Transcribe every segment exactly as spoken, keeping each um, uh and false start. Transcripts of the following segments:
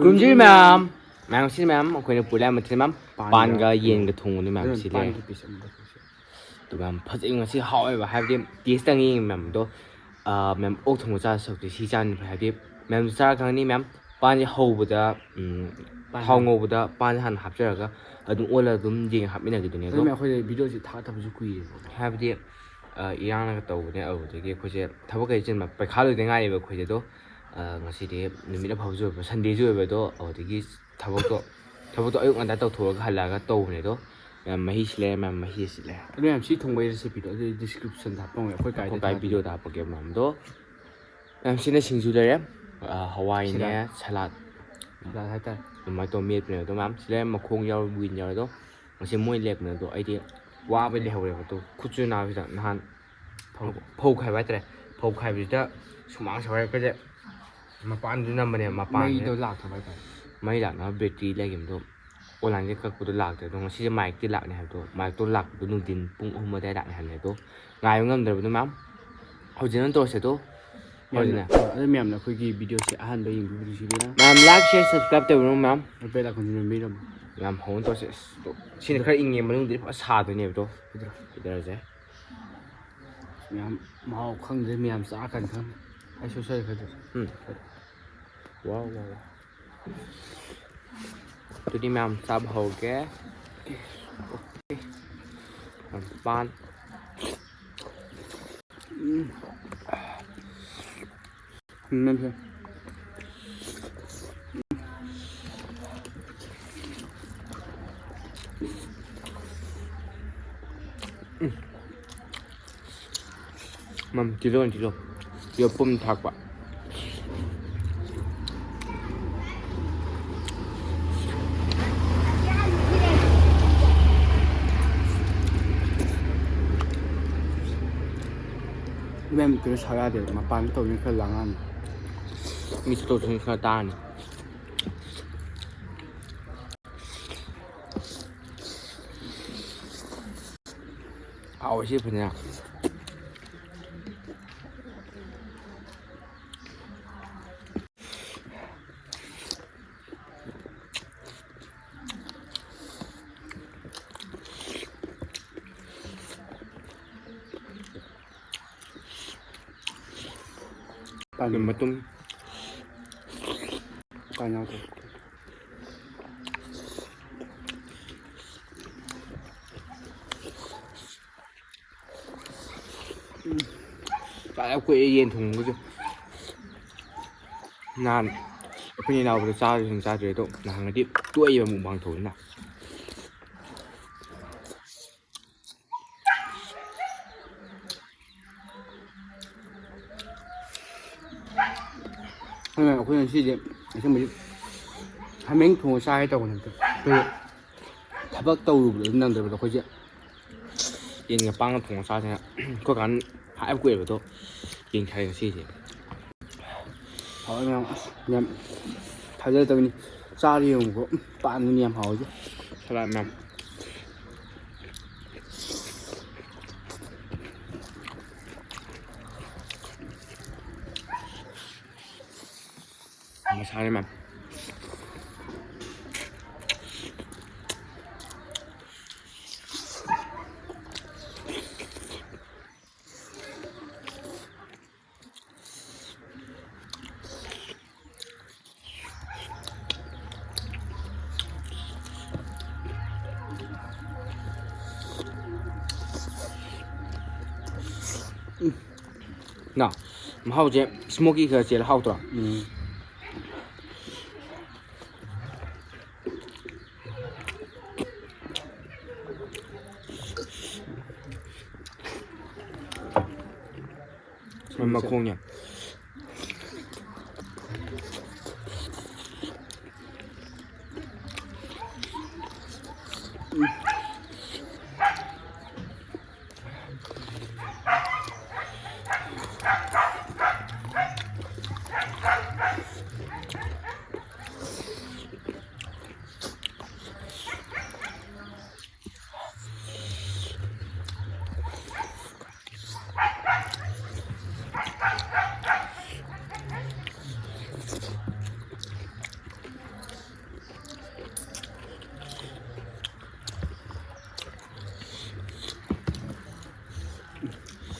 ꯈꯨꯔꯨꯝꯖꯔꯤ ꯃꯌꯥꯝ꯫ ꯃꯌꯥꯝ ꯁꯤ ꯃꯌꯥꯝ ꯑꯩꯈꯣꯏꯅ ꯄꯨꯔꯦ ꯃꯊꯦꯜ ꯃꯌꯥꯝ꯫ ꯄꯥꯟꯒ ꯄꯥꯟꯒ ꯌꯦꯟꯒ ꯊꯣꯡꯕꯅꯤ ꯃꯌꯥꯝ꯫ ꯑꯗꯨꯅ ꯁꯤꯗꯤ ꯄꯥꯟꯒꯤ piece ꯑꯃꯒ ꯇꯧꯁꯦ꯫ ꯑꯗꯨ ꯃꯌꯥꯝ ꯐꯖꯩ ꯉꯁꯤ ꯍꯥꯎꯋꯦꯕ, ꯍꯥꯏꯕꯗꯤ taste ꯇꯪ ꯌꯦꯡꯉꯤ ꯃꯌꯥꯝꯗꯣ꯫ ꯑꯥ, ꯃꯌꯥꯝ ꯑꯣꯛ ꯊꯣꯡꯕ ꯆꯥꯗꯧ ꯁꯔꯨꯛꯇꯤ ꯁꯤ ꯆꯥꯅ ꯐꯩ꯫ ꯍꯥꯏꯕꯗꯤ ꯃꯌꯥꯝꯁꯨ ꯆꯥꯔ ꯈꯪꯅꯤ ꯃꯌꯥꯝ꯫ ꯄꯥꯟꯁꯦ ꯍꯧꯕꯗ, ꯎꯝ, ꯄꯥꯟ ꯊꯥꯎ ꯍꯥꯟꯅ꯫ ꯉꯧꯕꯗ ꯄꯥꯟꯁꯦ ꯍꯥꯟꯅ ꯍꯥꯞꯆꯔꯒ ꯑꯗꯨꯝ ꯑꯣꯜꯂꯒ ꯑꯗꯨꯝ ꯌꯦꯡ ꯍꯥꯞꯃꯤꯟꯅꯈꯤꯗꯨꯅꯦ꯫ ꯑꯗꯨ ꯑꯗꯣ ꯃꯌꯥꯝ ꯑꯩꯈꯣꯏ videoꯁꯦ ꯊꯥꯒꯠꯇꯕꯁꯨ ꯀꯨꯏꯔꯦꯕ꯫ ꯍꯥꯏꯕꯗꯤ, ꯑ, ꯏꯔꯥꯡꯅꯒ ꯇꯧꯕꯅꯦ, ꯑꯗꯨꯗꯒꯤ ꯑꯩꯈꯣꯏꯁꯦ ꯊꯕꯛ ꯀꯩ ꯆꯤꯟꯕ, ꯄꯩꯈꯥ ꯂꯣꯏꯗ ꯉꯥꯏꯔꯤꯕ ꯑꯩꯈꯣꯏꯁꯦ꯫ ꯑꯗꯣ, ꯑ, ꯉꯁꯤꯗꯤ ꯅꯨꯃꯤꯠ ꯑꯐꯕꯁꯨ ꯑꯣꯏꯕ, Sundayꯁꯨ ꯑꯣꯏꯕ, ꯑꯗꯣ ꯑꯗꯨꯗꯒꯤ ꯊꯕꯛꯇꯣ, ꯊꯕꯛꯇꯣ ꯑꯌꯨꯛ ꯉꯟꯇꯥ ꯇꯧꯊꯣꯛꯑꯒ ꯍꯜꯂꯛꯑꯒ ꯇꯧꯕꯅꯦ꯫ ꯑꯗꯣ ꯃꯌꯥꯝ ꯃꯍꯤ ꯁꯤꯜꯂꯦ, ꯃꯌꯥꯝ ꯃꯍꯤ ꯁꯤꯜꯂꯦ꯫ ꯑꯗꯣ ꯃꯌꯥꯝ ꯁꯤ ꯊꯣꯡꯕꯒꯤ recipeꯗꯣ ꯑꯗꯨ descriptionꯗ ꯍꯥꯞꯄꯝꯒꯦ, ꯑꯩꯈꯣꯏ ꯀꯥꯏꯗ ꯑꯩꯈꯣꯏ ꯀꯥꯏ ꯊꯥꯕꯤꯒꯦ꯫ Videoꯗ ꯍꯥꯞꯄꯛꯀꯦ ꯃꯌꯥꯝꯗꯣ꯫ ꯃꯌꯥꯝ ꯁꯤꯅ ꯁꯤꯡꯖꯨ ꯂꯩꯔꯦ, ꯑ, ꯍꯋꯥꯏꯅꯦ, ꯁꯂꯥꯗ꯫ Salad꯫ Salad ꯍꯥꯏꯇꯥꯔꯦ꯫ ꯑꯗꯨꯃꯥꯏꯅ ꯇꯧꯔ ꯃꯦꯠꯄꯅꯦ꯫ ꯑꯗꯣ ꯃꯌꯥꯝ ꯁꯤ ꯂꯩꯔꯦ, ꯃꯈꯣꯡ ꯌꯥꯎꯔ win ꯌꯥꯎꯔꯦ꯫ ꯑꯗꯣ ꯉꯁꯤ ꯃꯣꯏ ꯂꯦꯞꯄꯅꯦ꯫ ꯑꯗꯣ ꯑꯩꯗꯤ ꯋꯥꯕꯩ ꯂꯩꯍꯧꯔꯦꯕ꯫ ꯑꯗꯣ ꯈꯨꯠꯁꯨ ꯅꯥꯕꯁꯤꯗ ꯅꯍꯥꯟ ꯐꯧ꯫ ꯐꯧ ꯈꯥꯏꯕ ꯍꯥꯏꯇꯥꯔꯦ꯫ ꯐꯧ ꯈꯥꯏꯕꯁꯤꯗ ꯁꯨꯃꯥꯡ ꯁꯧꯔꯛꯄꯁꯦ ꯃꯄꯥꯟꯗꯨ ꯅꯝꯕꯅꯦ, ꯃꯄꯥꯟꯁꯦ꯫ ꯃꯩꯗꯣ ꯂꯥꯛꯇꯕ ꯍꯥꯏꯇꯥꯔꯦ꯫ ꯃꯩ ꯂꯥꯛꯅꯕ battery ꯂꯩꯈꯤꯕꯗꯣ onlineꯗ ꯀꯛꯄꯗꯣ ꯂꯥꯛꯇ꯭ꯔꯦ꯫ ꯑꯗꯣ ꯉꯁꯤꯁꯦ ꯃꯥꯏꯛꯇꯤ ꯂꯥꯛꯅꯤ ꯍꯥꯏꯕꯗꯣ, ꯃꯥꯏꯛꯇꯣ ꯂꯥꯛꯄꯗꯣ ꯅꯨꯡꯊꯤꯟ ꯄꯨꯡ ꯑꯍꯨꯝ ꯑꯗꯨꯋꯥꯏ ꯂꯥꯛꯅꯤ ꯍꯥꯏꯕꯅꯦ꯫ ꯑꯗꯣ ꯉꯥꯏꯕ ꯉꯝꯗ꯭ꯔꯕꯗꯣ ꯃꯌꯥꯝ ꯍꯧꯖꯤꯛ ꯑꯗꯨꯝ ꯇꯧꯔꯁꯦ꯫ ꯑꯗꯣ ꯃꯌꯥꯝꯅ, ꯍꯧꯖꯤꯛꯅꯦ꯫ ꯑꯗꯣ ꯃꯌꯥꯝꯅ ꯑꯩꯈꯣꯏꯒꯤ videoꯁꯦ ꯑꯍꯥꯟꯕ ꯌꯦꯡꯕꯤꯕꯗꯨ ꯁꯤꯗꯅ ꯃꯌꯥꯝ like, share, subscribe ꯇꯧꯕꯤꯔꯝꯃꯣ ꯃꯌꯥꯝ꯫ ꯂꯨꯄꯥ ꯂꯥꯛ ꯀꯨꯟ ꯌꯣꯟꯕꯤꯔꯝꯃꯣ꯫ ꯃꯌꯥꯝ ꯍꯧꯅ ꯇꯧꯔꯁꯦ꯫ ꯑꯁ, ꯑꯗꯣ ꯁꯤꯅ ꯈꯔ ꯏꯪꯉꯦ, ꯃꯅꯨꯡꯗꯗꯤ ꯐꯖꯅ ꯁꯥꯗꯣꯏꯅꯦꯕ꯫ ꯑꯗꯣ ꯀꯩꯗꯧꯔ-, ꯀꯩꯗꯧꯔꯁꯦ? ꯃꯌꯥꯝ ꯃꯍꯥꯎ ꯈꯪꯗ꯭ꯔꯦ, ꯃꯌꯥꯝ ꯆꯥꯔꯀꯥꯟꯗ ꯈꯪꯅꯤ꯫ ꯑꯩ ꯁꯣꯏ ꯁꯣꯏ ꯈꯔ ꯇꯧꯁꯦ꯫ ꯎꯝ꯫ ꯋꯥꯎ, ꯋꯥꯎ, ꯋꯥꯎ꯫ ꯑꯗꯨꯗꯤ ꯃꯌꯥꯝ ꯆꯥꯕ ꯍꯧꯔꯒꯦ꯫ Okay꯫ ꯄꯥꯟ꯫ ꯎꯝ꯫ ꯎꯝ, ꯅꯪꯁꯦ꯫ ꯎꯝ꯫ ꯃꯝ, ꯇꯤꯜꯍꯧ ꯑꯣꯏꯅ ꯇꯤꯜꯍꯧ꯫ ꯌꯦꯄꯨꯝ ꯊꯥꯛꯄ꯫ ꯏꯕꯦꯝ, ꯀꯩꯅꯣ ꯁꯥ ꯌꯥꯗꯦꯕ, ꯃꯄꯥꯟꯗ ꯇꯧꯔꯤꯉꯩ ꯈꯔ ꯂꯥꯡꯉꯛꯑꯅꯤ꯫ ꯃꯤ ꯆꯠꯊꯣꯛ ꯆꯠꯁꯤꯟ ꯈꯔ ꯇꯥꯔꯅꯤ꯫ ꯍꯥꯎꯋꯦ ꯁꯤ ꯐꯅꯌꯥꯝ꯫ ꯄꯥꯟ ꯃꯇꯨꯝ꯫ ꯄꯥꯟ ꯌꯥꯎꯗꯦ꯫ ꯎꯝ꯫ ꯆꯥꯛ ꯌꯥꯝ ꯀꯨꯏꯔꯦ ꯌꯦꯟ ꯊꯣꯡꯕꯒꯁꯦ꯫ ꯅꯍꯥꯟ ꯑꯩꯈꯣꯏ ꯏꯅꯥꯎꯕꯗ ꯆꯥꯔꯁꯤꯅ ꯆꯥꯗ꯭ꯔꯦ ꯑꯗꯣ ꯅꯍꯥꯟꯒꯗꯤ ꯇꯣꯛꯏꯕ ꯃꯨꯛꯕꯥꯡ ꯇꯧꯕꯅꯤꯅ꯫ ꯑꯗꯨꯅ ꯑꯩꯈꯣꯏ ꯉꯁꯤꯁꯦ ꯑꯁꯦꯡꯕꯗꯤ ꯍꯥꯃꯦꯡ ꯊꯣꯡꯉ ꯆꯥꯒꯦ ꯇꯧꯕꯅꯦ꯫ ꯑꯩꯈꯣꯏ ꯊꯕꯛ ꯇꯧꯔꯨꯕꯗ ꯅꯪꯗꯕꯗ ꯑꯩꯈꯣꯏꯁꯦ ꯌꯦꯟꯒ ꯄꯥꯡꯒ ꯊꯣꯡꯉ ꯆꯥꯁꯦꯅ ꯑꯩꯈꯣꯏ ꯀꯥꯟ ꯍꯥꯏꯕ ꯀꯨꯏꯕꯗꯣ ꯌꯦꯟ ꯈꯥꯏ ꯉꯁꯤꯁꯦ꯫ ꯍꯥꯎꯋꯦ ꯃꯌꯥꯝ꯫ ꯑꯁ, ꯌꯥꯝ ꯊꯥꯖꯗꯕꯅꯤ꯫ ꯆꯥꯔ ꯌꯦꯡꯉꯨꯀꯣ꯫ ꯎꯝ, ꯄꯥꯟꯒꯅꯤ ꯌꯥꯝ ꯍꯥꯎꯋꯦ꯫ ꯁꯂꯥꯠ ꯃꯌꯥꯝ꯫ ꯃꯁꯥꯅꯦ ꯃꯌꯥꯝ꯫ ꯅ ꯃꯍꯥꯎꯁꯦ ꯁ꯭ꯃꯣꯀꯤ ꯈꯔ ꯆꯦꯜꯂ ꯍꯥꯎꯇ꯭ꯔꯣ? ꯎꯝ꯫ ꯃꯈꯣꯡꯁꯦ꯫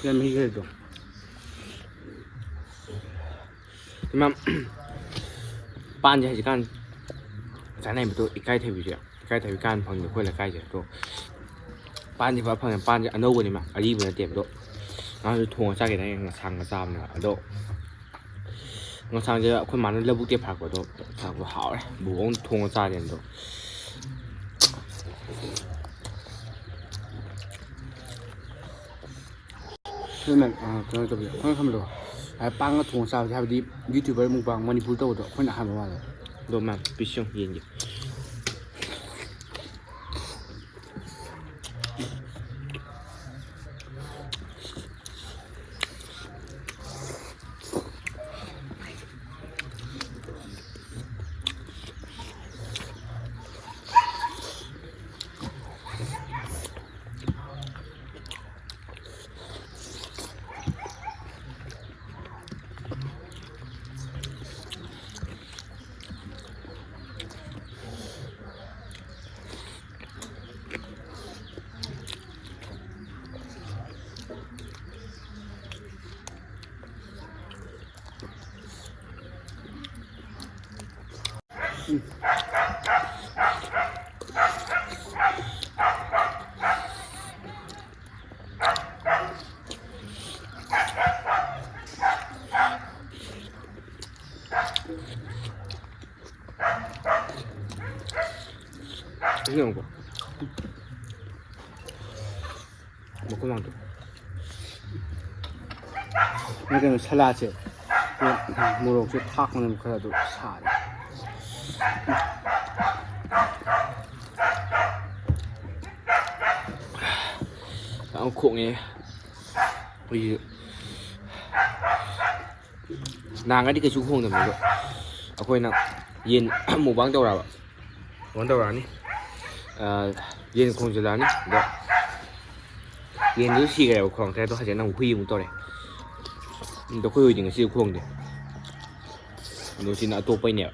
ꯌꯥꯝ ꯍꯩꯈ꯭ꯔꯦꯗꯣ꯫ ꯏꯃꯥ, ꯄꯥꯟꯁꯦ ꯍꯧꯖꯤꯛꯀꯥꯟ ꯆꯥꯅꯩꯕꯗꯣ ꯏꯀꯥꯏꯊꯕꯤꯁꯦ, ꯏꯀꯥꯏꯊꯕꯤ ꯀꯥꯟ ꯐꯪꯉꯦ ꯑꯩꯈꯣꯏ ꯂꯩꯀꯥꯏꯁꯦ꯫ ꯑꯗꯣ ꯄꯥꯟꯁꯦ ꯐꯖ ꯐꯪꯉꯦ꯫ ꯄꯥꯟꯁꯦ ꯑꯅꯧꯕꯅꯤ ꯃꯥ, ꯑꯔꯤꯕ ꯅꯠꯇꯦꯕ꯫ ꯑꯗꯣ ꯉꯥꯁꯨ ꯊꯣꯡꯉ ꯆꯥꯒꯦꯅ ꯑꯩꯅ ꯉꯁꯥꯡꯒ ꯆꯥꯕꯅꯦꯕ꯫ ꯑꯗꯣ ꯉꯁꯥꯡꯁꯦ ꯑꯩꯈꯣꯏ ꯃꯥꯅ ꯂꯧꯕꯨꯛꯇꯩ ꯐꯥꯔꯛꯄ꯫ ꯑꯗꯣ ꯆꯥꯕꯗꯣ ꯍꯥꯎꯔꯦ꯫ ꯕꯣꯕꯣꯛꯅ ꯊꯣꯡꯉ ꯆꯥꯔꯦ꯫ ꯑꯗꯣ ꯑꯗꯨꯅ, ꯑ, ꯀꯩꯅꯣ ꯇꯧꯕꯤꯌꯨ꯫ ꯑꯩꯈꯣꯏꯅ ꯈꯟꯕꯗꯣ, ꯑ, ꯄꯥꯟꯒ ꯊꯣꯡꯉ ꯆꯥꯕꯁꯦ, ꯍꯥꯏꯕꯗꯤ YouTuber mukbang ꯃꯅꯤꯄꯨꯔ ꯇꯧꯕꯗꯣ ꯑꯩꯈꯣꯏꯅ ꯑꯍꯥꯟꯕ ꯃꯥꯜꯂꯦ꯫ ꯑꯗꯣ ꯃꯥ piece ꯑꯃ ꯌꯦꯡꯒꯦ꯫ ꯁꯤ ꯌꯦꯡꯉꯨꯀꯣ꯫ ꯃꯈꯨꯠ ꯃꯥꯡꯗꯣ꯫ ꯅꯣꯏ ꯀꯩꯅꯣ ꯁꯂꯥꯠꯁꯦ, ꯃꯣꯔꯣꯛꯁꯦ ꯊꯥꯛꯄꯅꯦꯕ ꯈꯔ, ꯑꯗꯨ ꯁꯥꯔꯦ꯫ ꯌꯥꯝ ꯈꯣꯡꯉꯦ꯫ ꯑꯩꯈꯣꯏꯒꯤ ꯅꯍꯥꯟꯒꯗꯤ ꯀꯩꯁꯨ ꯈꯣꯡꯗꯕꯅꯦ, ꯑꯗꯣ ꯑꯩꯈꯣꯏꯅ ꯌꯦꯟ mukbang ꯇꯧꯔꯛꯑꯕ, ꯀꯩꯅꯣ ꯇꯧꯔꯛꯑꯅꯤ, ꯑ, ꯌꯦꯟ ꯈꯣꯡꯖꯤꯜꯂꯛꯑꯅꯤ꯫ ꯑꯗꯣ ꯌꯦꯟꯗꯨ ꯁꯤꯈ꯭ꯔꯦꯕ, ꯈꯣꯡꯉꯛꯇ꯭ꯔꯦ꯫ ꯑꯗꯣ ꯍꯧꯖꯤꯛ ꯅꯪ ꯍꯨꯏ ꯑꯃꯨꯛ ꯇꯧꯔꯦ꯫ ꯑꯗꯣ ꯑꯩꯈꯣꯏ ꯍꯨꯏꯗꯤ ꯉꯁꯤ ꯈꯣꯡꯗꯦ꯫ ꯑꯗꯣ ꯁꯤꯅ ꯑꯇꯣꯞꯄꯩꯅꯦꯕ꯫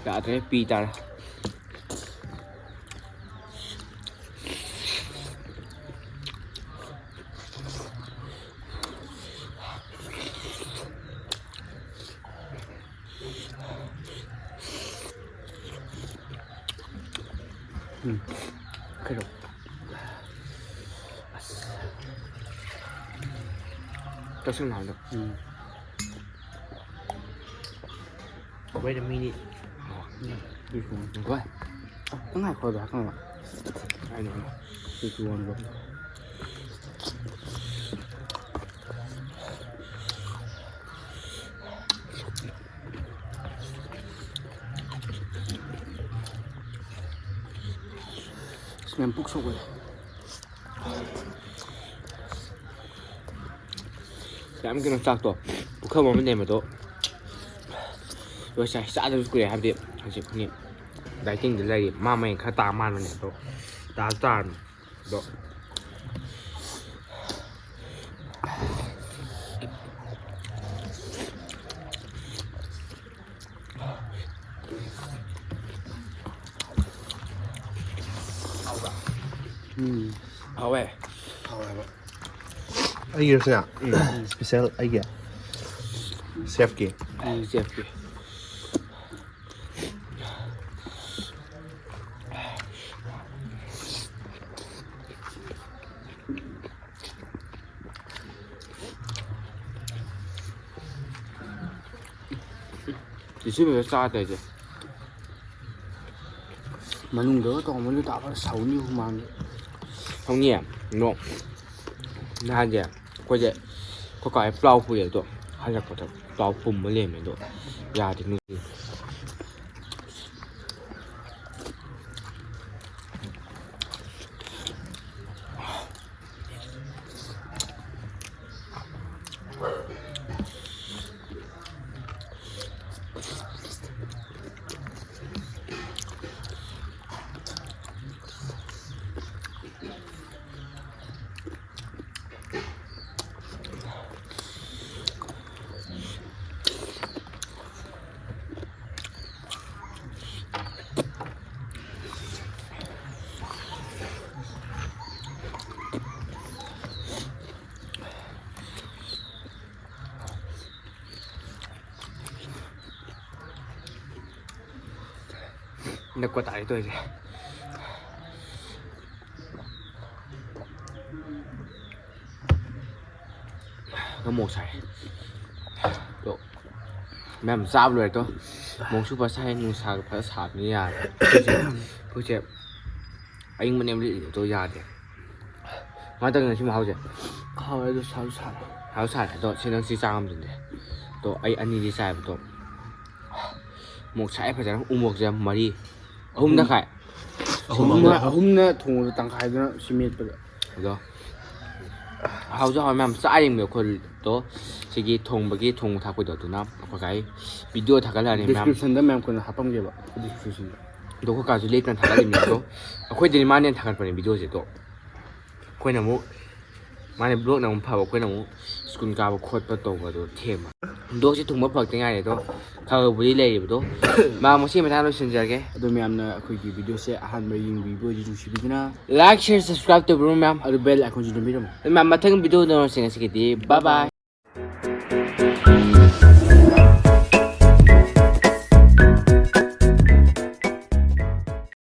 ꯌꯥꯗ꯭ꯔꯦ, ꯄꯤ ꯇꯥꯔꯦ꯫ ꯎꯝ꯫ ꯀꯩꯅꯣ꯫ ꯑꯁ꯫ ꯆꯥꯁꯤꯟ ꯍꯥꯏꯗꯣ꯫ ꯎꯝ꯫ Wait a minute. ꯎꯝ꯫ ꯉꯥꯏꯈꯣ꯫ ꯅꯪ ꯉꯥꯏꯈꯣ ꯑꯗꯨ ꯍꯥꯏꯔꯛꯀꯅꯣ꯫ I know, I know. Three, two, one, go. ꯑꯁ, ꯃꯌꯥꯝ ꯄꯨꯛ ꯁꯧꯒꯠꯂꯦ꯫ ꯌꯥꯝ ꯀꯩꯅꯣ ꯆꯥꯛꯇꯣ ꯄꯨꯈꯝ ꯑꯃ ꯅꯦꯝꯕꯗꯣ ꯂꯣꯏ ꯆꯥꯏ꯫ ꯆꯥꯗꯕꯁꯨ ꯀꯨꯏꯔꯦ꯫ ꯍꯥꯏꯕꯗꯤ ꯍꯧꯖꯤꯛ ꯑꯩꯈꯣꯏꯒꯤ dieting ꯗ ꯂꯩꯔꯤ꯫ ꯃꯥ ꯃꯌꯦꯡ ꯈꯔ ꯇꯥ ꯃꯥꯟꯕꯅꯦ ꯑꯗꯣ ꯇꯥꯁꯨ ꯇꯥꯔꯅꯤ꯫ ꯑꯗꯣ ꯎꯝ꯫ ꯍꯥꯎꯋꯦ꯫ ꯍꯥꯎꯋꯦꯕ꯫ ꯑꯩꯒꯤꯔꯣ ꯁꯤꯅ? ꯎꯝ꯫ Special ꯑꯩꯒꯤ? Chef ꯀꯤ? ꯎꯝ, chef ꯀꯤ꯫ ꯆꯤꯆꯦ ꯕꯦꯕꯤ ꯆꯥ ꯇꯧꯔꯤꯁꯦ꯫ ꯃꯅꯨꯡꯗꯒ ꯇꯧꯔꯝꯃꯗꯤ ꯇꯥꯕ ꯁꯧꯅꯤ ꯍꯨꯃꯥꯡꯗꯤ꯫ ꯁꯧꯅꯤꯌꯦ? ꯅꯣ꯫ ꯅꯍꯥꯟꯁꯦ ꯑꯩꯈꯣꯏꯁꯦ, ꯑꯩꯈꯣꯏ ꯀꯥ ꯍꯣꯏ ꯄ꯭ꯂꯥꯎ ꯄꯨꯏꯌꯦ, ꯑꯗꯣ ꯍꯜꯂꯛꯄꯗ ꯄ꯭ꯂꯥꯎ ꯄꯨꯝꯃ ꯂꯩꯔꯝꯃꯦ꯫ ꯑꯗꯣ ꯌꯥꯗꯦ꯫ ꯅꯛꯄ ꯇꯥꯔꯦ ꯇꯧꯔꯤꯁꯦ꯫ ꯈꯔ ꯃꯣꯔꯣꯛ ꯁꯥꯏ꯫ ꯑꯗꯣ ꯃꯌꯥꯝ ꯆꯥꯕ ꯂꯣꯏꯔꯦ꯫ ꯑꯗꯣ ꯃꯣꯔꯣꯛꯁꯨ ꯐꯖ ꯁꯥꯏ, ꯅꯨꯡꯁꯥꯒ ꯐꯖ ꯁꯥꯕꯅꯤ ꯌꯥꯔꯦ꯫ ꯄꯨꯛꯁꯦ ꯑꯏꯪꯕꯅꯦꯕ ꯂꯤꯠꯂꯤꯗꯣ ꯌꯥꯗꯦ꯫ ꯀꯃꯥꯏꯅ ꯇꯧꯔꯤꯅꯣ ꯁꯤ ꯃꯍꯥꯎꯁꯦ? ꯍꯥꯎꯋꯦ ꯑꯗꯣ ꯁꯥꯁꯨ ꯁꯥꯔꯦ꯫ ꯁꯥꯁꯨ ꯁꯥꯔꯦ꯫ ꯑꯗꯣ ꯁꯤ ꯅꯪ ꯁꯤ ꯆꯥ ꯉꯝꯗꯣꯏꯅꯦ꯫ ꯑꯗꯣ ꯑꯩ ꯑꯅꯤꯗꯤ ꯆꯥꯏꯕꯗꯣ ꯃꯣꯔꯣꯛ ꯁꯥꯏ ꯐꯖꯅ꯫ ꯎ ꯃꯣꯔꯣꯛꯁꯦ ꯃꯔꯤ, ꯑꯍꯨꯝ ꯇꯪꯈꯥꯏ꯫ ꯑꯍꯨꯝ ꯑꯍꯨꯝꯅ ꯑꯃ꯫ ꯑꯍꯨꯝꯅ ꯊꯣꯡꯕꯗ ꯇꯪꯈꯥꯏꯗꯨꯅ ꯁꯤ ꯃꯦꯠꯄꯗ꯫ ꯑꯗꯣ ꯍꯥꯎꯁꯨ ꯍꯥꯎꯋꯦ ꯃꯌꯥꯝ ꯆꯥ ꯌꯦꯡꯕꯤꯌꯨ꯫ ꯑꯩꯈꯣꯏꯗꯣ ꯁꯤꯒꯤ ꯊꯣꯡꯕꯒꯤ ꯊꯣꯡ ꯊꯥꯛꯄꯩꯗꯣ ꯑꯗꯨꯅ ꯑꯩꯈꯣꯏ ꯀꯥꯏ ꯚꯤꯗꯤꯑꯣ ꯊꯥꯒꯠꯂꯛꯑꯅꯤ ꯃꯌꯥꯝ꯫ ꯗꯤꯁꯀ꯭ꯔꯤꯞꯁꯟꯗ ꯃꯌꯥꯝ ꯀꯣꯟꯅ ꯍꯥꯞꯄꯝꯒꯦꯕ ꯗꯤꯁꯀ꯭ꯔꯤꯞꯁꯟꯗ꯫ ꯑꯗꯣ ꯑꯩꯈꯣꯏ ꯀꯥꯁꯨ ꯂꯦꯞꯇꯅ ꯊꯥꯒꯠꯂꯤꯕꯅꯤ꯫ ꯑꯗꯣ ꯑꯩꯈꯣꯏꯗꯗꯤ ꯃꯥꯅ ꯍꯦꯟꯅ ꯊꯥꯒꯠꯄꯅꯦ ꯚꯤꯗꯤꯑꯣꯁꯦ꯫ ꯑꯗꯣ ꯑꯩꯈꯣꯏꯅ ꯑꯃꯨꯛ ꯃꯥꯅ ꯕ꯭ꯂꯣꯛꯅ ꯑꯃꯨꯛ ꯐꯕ, ꯑꯩꯈꯣꯏꯅ ꯑꯃꯨꯛ ꯁ꯭ꯀꯨꯜ ꯀꯥꯕ ꯈꯣꯠꯄ ꯇꯧꯕꯗꯣ ꯊꯦꯡꯕ꯫ ꯕ꯭ꯂꯣꯛꯁꯦ ꯊꯨꯡꯕ ꯐꯔꯛꯇ ꯉꯥꯏꯔꯦ꯫ ꯑꯗꯣ ꯈꯔ ꯈꯔꯕꯨꯗꯤ ꯂꯩꯔꯤꯕꯗꯣ ꯃꯥ ꯃꯁꯤ ꯃꯇꯥꯡ ꯂꯣꯏꯁꯤꯟꯖꯔꯒꯦ꯫ ꯑꯗꯣ ꯃꯌꯥꯝꯅ ꯑꯩꯈꯣꯏꯒꯤ ꯚꯤꯗꯤꯑꯣꯁꯦ ꯑꯍꯥꯟꯕ ꯌꯦꯡꯕꯤꯕ ꯑꯣꯏꯗꯤ ꯅꯨꯡꯁꯤꯕꯤꯗꯨꯅ ꯂꯥꯏꯛ, ꯁꯤꯌꯔ, ꯁꯕꯁꯀ꯭ꯔꯥꯏꯕ ꯇꯧꯕꯤꯔꯝꯃꯣ ꯃꯌꯥꯝ꯫ ꯑꯗꯨ ꯕꯦꯜ ꯑꯥꯏꯀꯣꯟꯁꯨ ꯅꯝꯕꯤꯔꯝꯃꯣ꯫ ꯑꯗꯨ ꯃꯌꯥꯝ ꯃꯊꯪ ꯚꯤꯗꯤꯑꯣꯗ ꯎꯅꯔꯁꯤ꯫ ꯉꯁꯤꯒꯤꯗꯤ ꯕꯥꯏ ꯕꯥꯏ꯫